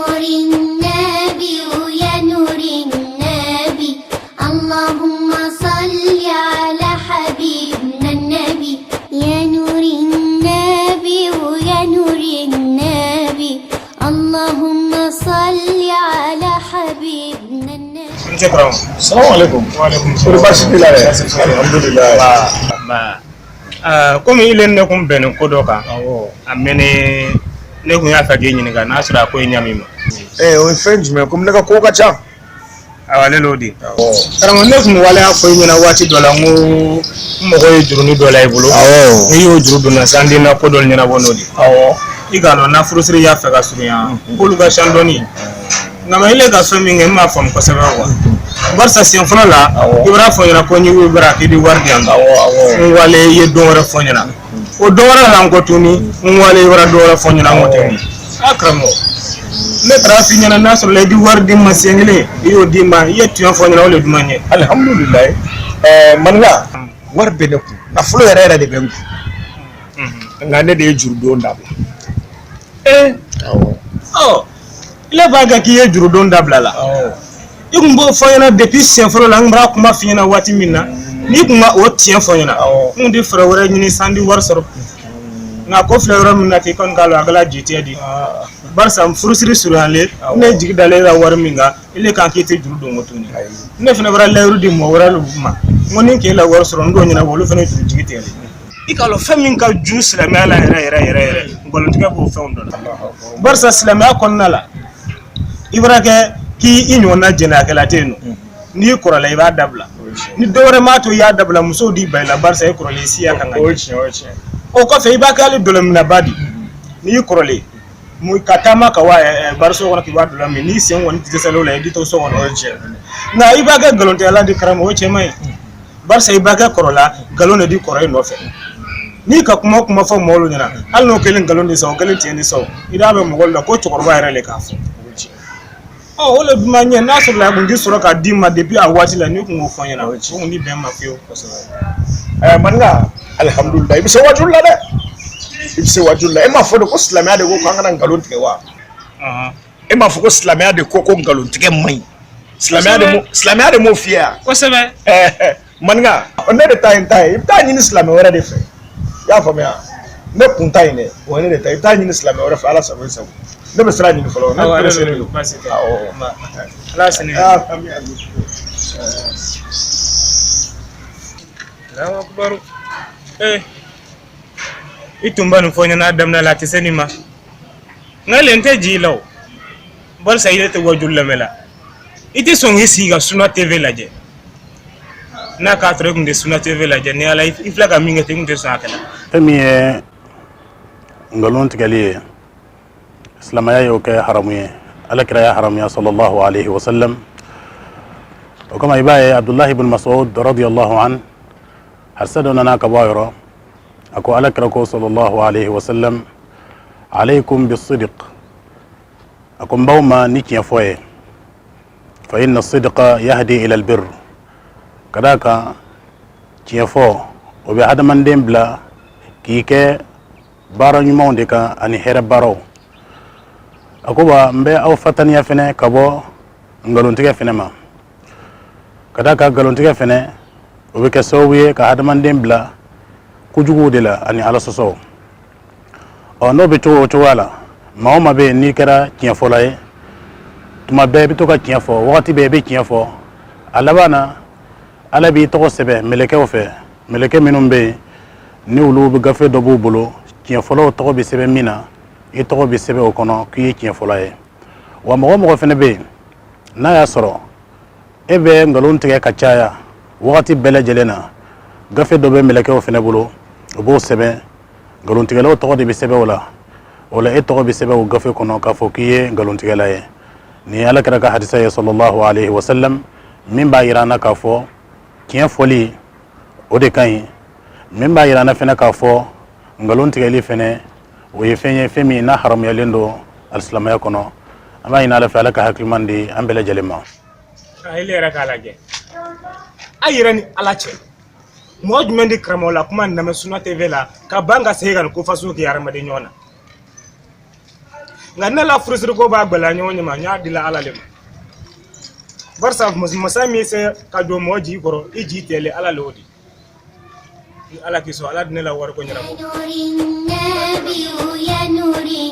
نور النبي ويا نور النبي، اللهم صل على حبيبنا النبي. يا نور النبي ويا نور النبي، اللهم صل على حبيبنا النبي. N cɛ karamɔgɔ. Salamu alaikum. Wa alaikum. Kɔri baasi t'i la dɛ? Alhamdulilayi. Ba komi ile ne kun bɛnnen ko dɔ kan. Awɔ. A mɛnnen, ne kun y'a fɛ k'i ɲininka n'a sɔrɔ a ko ye ɲa min ma. Ee, o ye fɛn jumɛn? Komi ne ka ko ka ca. Awa, ale l'o di. Awɔ. Karamɔgɔ, ne kun waleya fɔ i ɲɛna waati dɔ la n ko n mago ye jurunin dɔ la i bolo. Awɔ. N'i y'o juru don n na sisan, n di n na ko dɔ ɲɛnabɔ n'o di. Awɔ. I k'a lɔn na furusiri y'a fɛ ka surunya, k'olu ka ca dɔɔni, nka ma ile ka fɛn min kɛ, n m'a faamu kosɛbɛ quoi, barisa siɲɛ fɔlɔ la Awɔ. i b'a fɔ n ɲɛna ko n ye bara k'i bɛ wari di yan. Awɔ awɔ. N wale i ye don wɛrɛ fɔ n ɲɛna, o don wɛrɛ la n ko tuguni n wale i bɔra don wɛrɛ fɔ n ɲɛna, n ko tɛ. A karamɔgɔ, ne taara f'i ɲɛna n'a sɔrɔ la i di wari di n ma siɲɛ kelen, i y'o di n ma, i ye tiɲɛ fɔ n ɲɛna, o le duman ye. Alihamudulilayi. Ɛɛ maninka, wari bɛ ne kun, nafolo yɛrɛ yɛrɛ de bɛ n kun, nka ne de ye jurudon dabila. Ee! Awɔ. Ɔ, ile b'a kɛ k'i ye jurudon dabila la. Awɔ. I kun b'o fɔ n ɲɛna depuis siɲɛ fɔlɔ la, n bɔra kuma f'i ɲɛna waati min na, n'i kun ma o tiɲɛ fɔ n ɲɛna, Awɔ. n kun tɛ fɛɛrɛ wɛrɛ ɲini san di wari sɔrɔ, nka ko filɛ yɔrɔ min na ten, i kɔni k'a lɔn a kɛla jitigɛ di, barisa furusiri surunyalen, ne jigi dalen e la wari min kan, ile kan k'i tɛ juru don ko tuguni. Ayi. Ne fana bɔra layiru di mɔgɔ wɛrɛ ma, n ko ni k'e la wari sɔrɔ, n t'o ɲɛnabɔ, olu fana juru jigi tigɛlen. I k'a lɔn fɛn min ka ju silamɛya la yɛrɛ yɛrɛ yɛrɛ yɛrɛ, nkalontigɛ b'o fɛnw dɔ la, barisa silamɛya kɔnɔna la, i bɔra kɛ k'i ɲɔgɔnna jɛnɛyakɛla tɛ yen nɔ, n'i kɔrɔla i b'a dabila, ni dɔ wɛrɛ m'a to i y'a dabila, musow d'i ba i la, barisa e kɔrɔlen, i siya kan ka O ɲɛ. ye tiɲɛ, o ye tiɲɛ. O kɔfɛ, i b'a kɛ hali dɔlɔminaba di, n'i kɔrɔlen mu ka taama ka wa bariso kɔnɔ k'i b'a dɔlɔ min, n'i sen kɔni dɛsɛlen o la, i bɛ to so kɔnɔ. O ye tiɲɛ. Nka i b'a kɛ nkalontigɛla di karamɔgɔ, o cɛ man ɲi, barisa i b'a kɛ kɔrɔla, nkalon de di kɔrɔ i nɔfɛ. N'i ka kuma o kuma fɔ mɔgɔw ɲɛna, hali n'o kelen nkalon de sa, o kelen tiɲɛ de sa, o i b'a bɛ mɔgɔw la ko cɛkɔrɔba yɛrɛ le k'a fɔ. Ɔ, o le ma ɲɛ n'a sɔrɔ la a kun ti sɔrɔ k'a d'i ma depuis a waati la, n'i kun k'o fɔ n ɲɛna, o kun ti bɛn n ma fiyewu. Ɛɛ maninka, alihamudulilayi, i bɛ se wajulu la dɛ, i bɛ se wajulu la. E m'a fɔ de ko silamɛya de ko k'an kana nkalon tigɛ wa? E m'a fɔ ko silamɛya de ko ko nkalon tigɛ man ɲi? Silamɛya de m'o f'i ye wa? Kosɛbɛ. Ɛɛ maninka, ne de ta ye n ta ye, i bɛ taa ɲini silamɛ wɛrɛ de fɛ, i y'a faamuya? Ne kun ta in dɛ, o ye ne de ta ye, i bɛ taa ɲini silamɛ wɛrɛ fɛ. Ala sago i sago, ne bɛ sira ɲini fɔlɔ, ne pressé don. Baasi tɛ. Awɔ. Ala sini. Ah, ami ami. Allahu akbar. Eh. I tun ba nin fɔ n ɲɛna a daminɛ la, a tɛ se nin ma. Nka le n tɛ ji la o. Barisa i tɛ wajulu lamɛn la. I tɛ sɔn k'i sigi ka Suna TV lajɛ. N'a k'a sɔrɔ i kun tɛ Suna TV lajɛ, ni Ala i filɛ ka min kɛ ten, i kun tɛ sɔn a kɛ la. Fɛn min ye nkalon tigɛli ye, silamɛya y'o kɛ haramu ye, Ala kira y'a haramuya sallallahu alaihi wasallam. O kama, i b'a ye Abdullahi ibn Mas'ud radiyallahu an, hadisa dɔ nana ka bɔ a yɔrɔ, a ko Ala kira ko sallallahu alaihi wasallam: alaykum bisidq, a ko n b'aw ma ni tiɲɛ fɔ ye, fa inna sidqa yahdi ila albir, ka d'a kan tiɲɛ fɔ o bɛ hadamaden bila k'i kɛ baara ɲumanw de kan ani hɛrɛ baaraw. A ko wa n bɛ aw fataniya fɛnɛ ka bɔ nkalontigɛ fɛnɛ ma, ka d'a kan nkalontigɛ fɛnɛ o bɛ kɛ sababu ye ka hadamaden bila kojuguw de la ani Ala sɔsɔw. Ɔ, n'o bɛ cogo o cogoya la, maa o maa bɛ yen n'i kɛra tiɲɛfɔla ye, tuma bɛɛ i bɛ to ka tiɲɛ fɔ, wagati bɛɛ i bɛ tiɲɛ fɔ, a laban na Ala b'i tɔgɔ sɛbɛn mɛlɛkɛw fɛ, mɛlɛkɛ minnu bɛ yen ni olu bɛ gafe dɔ b'u bolo, tiɲɛfɔlaw tɔgɔ bɛ sɛbɛn min na, i tɔgɔ bɛ sɛbɛn o kɔnɔ k'i ye tiɲɛfɔla ye. Wa mɔgɔ o mɔgɔ fɛnɛ bɛ yen n'a y'a sɔrɔ e bɛ nkalon tigɛ ka caya wagati bɛɛ lajɛlen na, gafe dɔ bɛ mɛlɛkɛw fɛnɛ bolo, o b'o sɛbɛn, nkalontigɛlaw tɔgɔ de bɛ sɛbɛn o la, o la e tɔgɔ bɛ sɛbɛn o gafe kɔnɔ k'a fɔ k'i ye nkalontigɛla ye. Nin ye Ala kira ka hadisa ye sallallahu alaihi wasallam, min b'a yira an na k'a fɔ tiɲɛ fɔli o de ka ɲi, min b'a yira an na fɛnɛ k'a fɔ nkalon tigɛli fɛnɛ o ye fɛn ye, fɛn min n'a haramuyalen don alisilamaya kɔnɔ. An b'a ɲini Ala fɛ, Ala ka hakiliman di an bɛɛ lajɛlen ma. A ile yɛrɛ k'a lajɛ. A yɛrɛ ni Ala cɛ. Mɔgɔ jumɛn di karamɔgɔ la kuma nin lamɛn Suna TV la ka ban ka segin ka nin ko fasugu kɛ hadamaden ɲɔgɔn na? Nka ne la furusiri ko b'a gɛlɛya ɲɔgɔn ɲɛ ma, n y'a dila Ala le ma, barisa masa min se ka don mɔgɔ jigi kɔrɔ, i jigi tigɛlen, Ala le y'o di. Ni Ala k'i sɔn, Ala di ne la wariko ɲɛnabɔ. نور النبي يا نور.